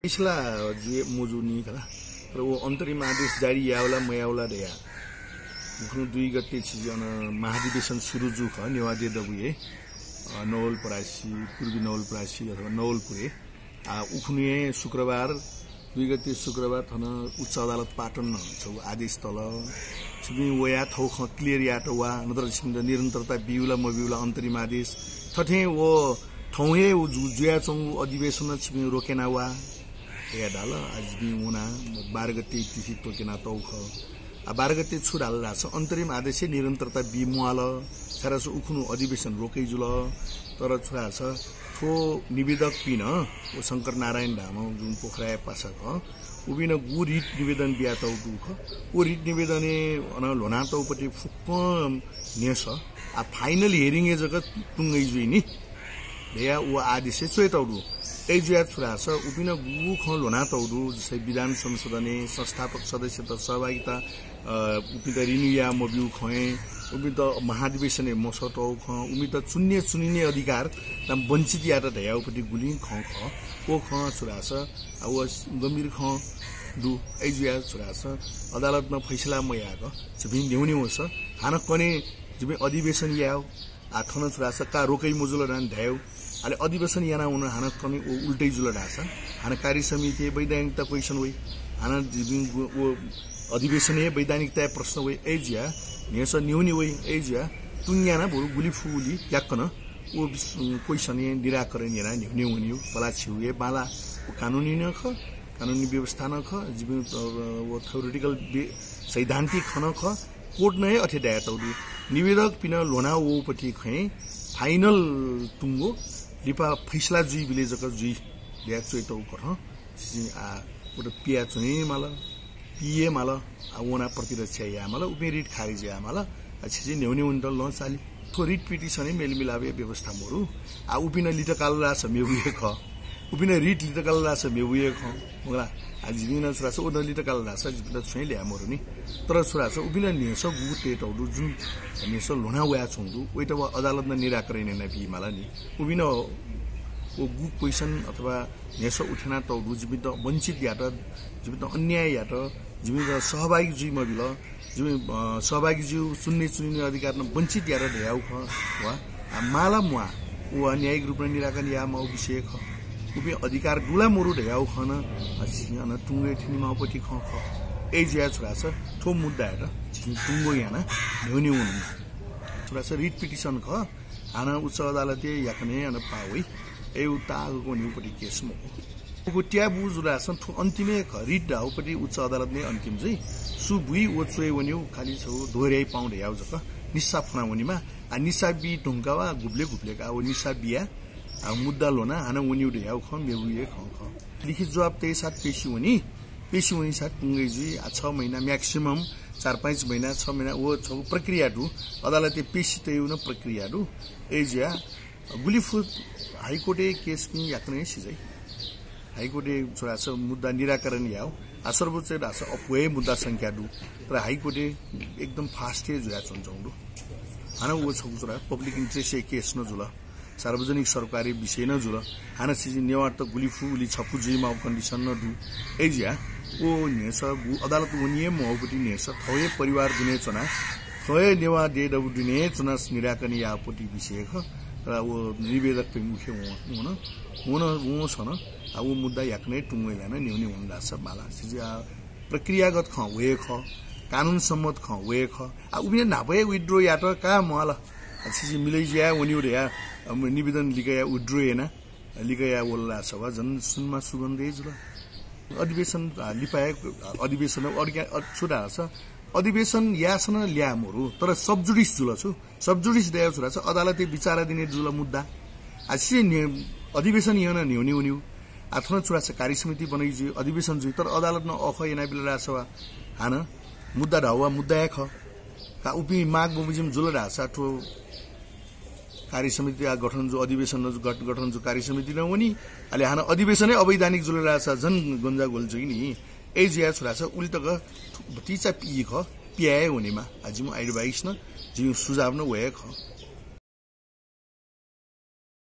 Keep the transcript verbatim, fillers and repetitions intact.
फैसला जुइ मजूनि खला। तर व अन्तरिम आदेश जारी याःवला मयाःवला धया। उखुन्हु दुई गते छिजि अन महाधिवेशन सुरु जू खः, नेवाः देय् दबुइ, अ, नवलपरासी, पूर्वी नवलपरासी अथवा नवलपुरय्। आ, उखुन्हु हे शुक्रबार, दुई गते शुक्रबार थन उच्च अदालत पाटन छगू आदेश तल। छिपिं वया थौ खँ clear यात वा, नत्र छिपिन्त निरन्तरता बिउला मबिउला अन्तरिम आदेश। थथे व थौं हे उ जु-, जुयाच्वंगु अधिवेशन छिपिं रोकेना वा। ए धाल, आ, जिपिं वना, बाह्र गते तिथि तोकेना तौ खः। आ, बाह्र गते छु धाल धाःसा अन्तरिम आदेश निरन्तरता बी म्वाल, छारास उखुन्हु अधिवेशन रोकै जुल। तर छु धाःसा थ्व निवेदकपिं व शंकर नारायण धाःम्ह जुन पोखराया पासा खः, उपिं गु रिट निवेदन बियातौ दु खः। व रिट निवेदनय् अन ल्ह्वनातौपट्टि फुक्कं न्ह्यस, आ, final hearing य् जक तुंगै जुइनि। धया व आदेशय् च्वयेतौ दु। अय् जुया छु धाःसा उपिं गु खँ ल्ह्वनातौ दु, जस्तै विधान संशोधनय् संस्थापक सदस्यत सहभागिता, अ, उपिन्त renew याये मब्यू खँ, उपिन्त महाधिवेशनय् मसःतौ खँ, उपिन्त चुन्ने चुनिने अधिकार नाम वञ्चित यात धयाउपट्टि गुलिं खँ खः। व खँ छु धाःसा, आ, व गम्भीर खँ दु। अय् जुया छु धाःसा अदालतं फैसला मयाक छिपिं न्ह्यवने वंसा, हानं कन्हय् जिपिं अधिवेशन यायौ। आ, थन छु धाःसा का रोकै मजुल धान धायौ। अले अधिवेशन याना वन हानं कन्हय् व उल्टै जुल धाःसा, हानं कार्य समितिय् वैधानिकता question वइ। हानं जिपिं व, व अधिवेशनय् वैधानिकताया प्रश्न वइ। अय् जुया न्ह्यस न्ह्यवने वइ। अय् जुया तुं याना बरु गुलि फुगुलि याकनं व विस-, question य् निराकरण याना न्ह्यवने वनेउ। पला छिउ हे बांला। व कानुनी नं खः, कानुनी व्यवस्था नं खः, जिपिं, अ, व theoretical बे-, सैद्धान्तिक खँ नं खः। कोर्टनं हे अथे धयातौ दु। निवेदकपिं ल्ह्वना वःपट्टि खँय् final तुंगो लिपा फैसला जुइबलय् जक जुइ धया च्वयेतौ कथं। छिं आ, व त पिया च्वने माल, पिये माल, आ, वना प्रतिरक्षा याये माल, उपिं रिट खारिज याये माल, आ, छिं न्ह्यवने वनेत लं चाली। थ्व रिट पिटिसनय् मेलमिलापया व्यवस्था मरु। आ, उपिं लित काल धाःसा मेगु हे खः। उपिं रिट लित काल धाःसा मेगु हे खः। मखुला, आ, जिपिं छु धाःसा उपिं लित काल धाःसा जिपिं छुं ल्याये मरुनि। तर छु धाःसा उपिं न्ह्यस गु तयेतौ दु, जुन न्ह्यस ल्ह्वना वयाच्वंगु दु, वइत व अदालतं निराकरण याना बी माल नि। उपिं व गु question अथवा न्ह्यस उठेना तौ दु, जिपिन्त वञ्चित यात, जिपिन्त अन्याय यात, जिपिन्त सहभागी जुइ मबिल, जिपिं, अ, सहभागी जुइ चुन्ने चुनिने अधिकारनं वञ्चित यात धयाउ खः वा, आ, माला म्वाः, व न्यायिक रूपनं निराकरण याये माउ विषय खः। उपिं अधिकार दु ला मरु धयाउ खँ नं, आ, छिं अन तुंगय् थ्यने माउपट्टि खँ खः। अय् जुया छु धाःसा थ्व मुद्दायात छिं तुंगो याना न्ह्यवने वनेमा। छु धाःसा रिट पिटिसन खः, हानं उच्च अदालतय् याकनं अन पाः वइ। अय् उ ताःगु न्ह्यउपट्टि केस मखु। उगु त्याबू जुल धाःसा थ्व अन्तिम हे खः। रिट धाउपट्टि उच्च अदालतय् अन्तिम जुइ। सु बुइ व च्वय् वनेउ, खालि छगू दोहोर्‍याइ पाउँ धयाउ जक निस्सा फ्वना वनेमा। आ, निस्सा बी धुंका वा गुबलें गुबलें का व निस्सा बिया, आ, मुद्दा ल्ह्वना हानं वनेउ धयाउ खँ मेगु हे खँ खः। लिखित जवाफ तयेसाथ पेशि वनी, पेशि वनीसाथ तुंगय् जुइ। आ, छ महिना maximum, चार पाँच महिना, छ महिना, व छगू प्रक्रिया दु। अदालतय् पेशि तयेउ नं प्रक्रिया दु। अय् जुया गुलि फु हाइकोर्टय् केसपिं याकनं सिजइ। हाइकोर्टय् छु धाःसा मुद्दा निराकरण याउ। आ, सर्वोच्चय् धाःसा अप्वः हे मुद्दा संख्या दु। तर हाइकोर्टय् एकदम fast हे जुयाच्वंच्वंगु दु। हानं व छगू छु धाःसा public interest य् केस नं जुल। सार्वजनिक सरोकारी विषय नं जुल। हानं सिजि नेवाःत गुलि फु उलि छपु जुइमाउ condition नं दु। अय् जुया व न्ह्यस गु अदालत वनी हे मौपट्टि न्ह्यस थौ हे परिवार दुने च्वना, थौ हे नेवाः देय् दबू दुने च्वना निराकरण याउपट्टि विषय खः। तर व निवेदकपिं मुख्य वन, वन, वन, वन सन, आ, व मुद्दा याकनं तुंगय् लाना न्ह्यवने वन धाःसा माला। सिजि, आ, प्रक्रियागत खँ वये खः, कानुन सम्मत खँ वये खः। आ, उपिं न्हापा हे withdraw यात का म्वाल। आ, छिजि मिलै जुया वनिउ धया, आ, निवेदन लिकया withdraw याना, लिकया वल धाःसा वा झन सुनमा सुगन्ध हे जुल। अधिवेशन, आ, लिपा हे, आ, अधिवेशन, अ, छु धाःसा अधिवेशन यासन ल्याः मरु, तर sub judice जुल छु। Sub judice धयाउ छु धाःसा अदालतय् बिचाराधीन जुल मुद्दा। आ, सि न्ह्य-, अधिवेशन यन न्ह्यवने वनिउ। आ, थन छु धाःसा कार्य समिति बनै जुइ, अधिवेशन जुइ, तर अदालतं अखः यानाबिल धाःसा वा हानं मुद्दा धाउ वा मुद्दा हे खः। का उपिं माग बमोजिम जुल धाःसा थ्व कार्य समिति आ गठन जु, अधिवेशन जु, गठ-, गठन जु कार्य समिति नं वनी। अले हानं अधिवेशन हे अवैधानिक जुल धाःसा झन गन्जागोल जुइ नि। अय् जुया छु धाःसा उलि तक भतिचा पी खः, पिया हे वनेमा। आ, जिमु advice नं, जिमु सुझाव नं वये खः।